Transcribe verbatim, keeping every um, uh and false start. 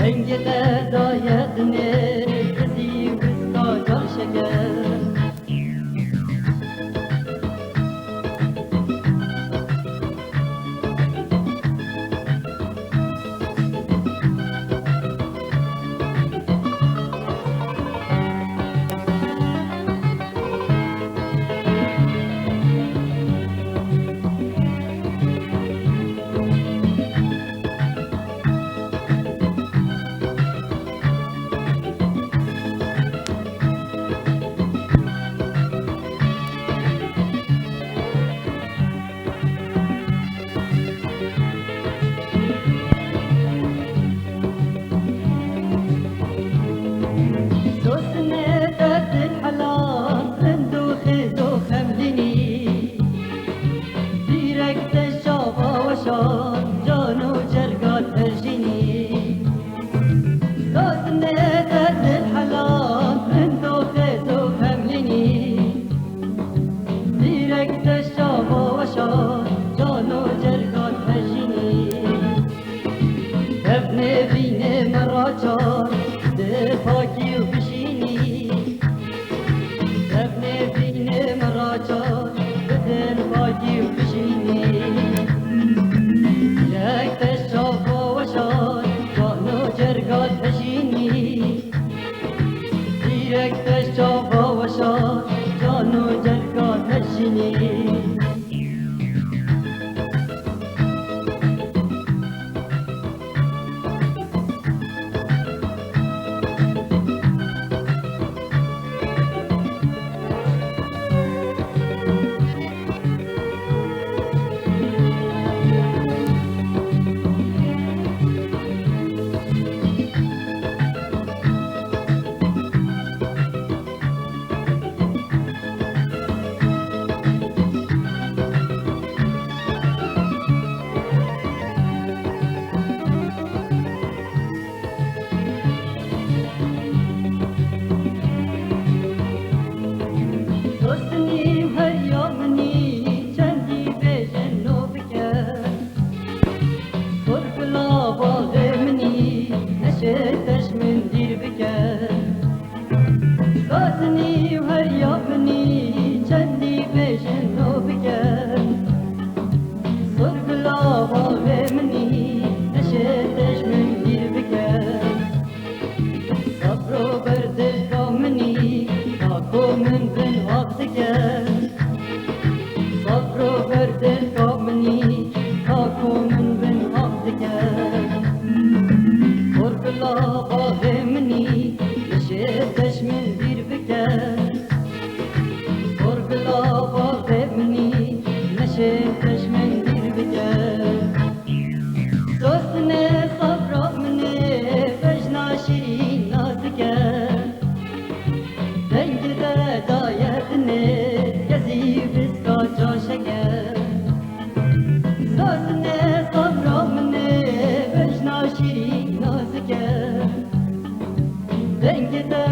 Dengê te daye dinê, kezî wiska can şeker. Sosine derdin helan, rind û xêz û xemlînî. Zîrek te şava weşan, can û cergan hejînî. Sosine derdin helan, rind û xêz û xemlînî. Zîrek te şava weşan, can û cergan hejînî. Dev nêvînê me raçar, di pakî û bijînî. Dev nêvînê me raçar, bidin pakî û bijînî. Zîrek te şava weşan, can û cergan hejînî. Zîrek te şava weşan, can û cergan hejînî. Dostinî heriya minî, çendî bêjin no bike. Sorfila balê minî, neşê teş min dîr bike. Sazinî û heriya minî, çendî bêjin no bike. Sorfila balê minî, neşê teş min dîr bike. Sabro ber dilka minî, kako min bin ax dike. Sabro ber dilka minî, kako min bin ax dike. Sorfila bavê minî, neşê teş min dîr bike. Sorfila bavê minî, neşê teş min dîr bike. Dostine sabra minê, bejna şirîn nazik e. Dengê te daye dinê, kezî biska can şeker. Sazine sabra minê, bejna şirîn nazik e. Dengê te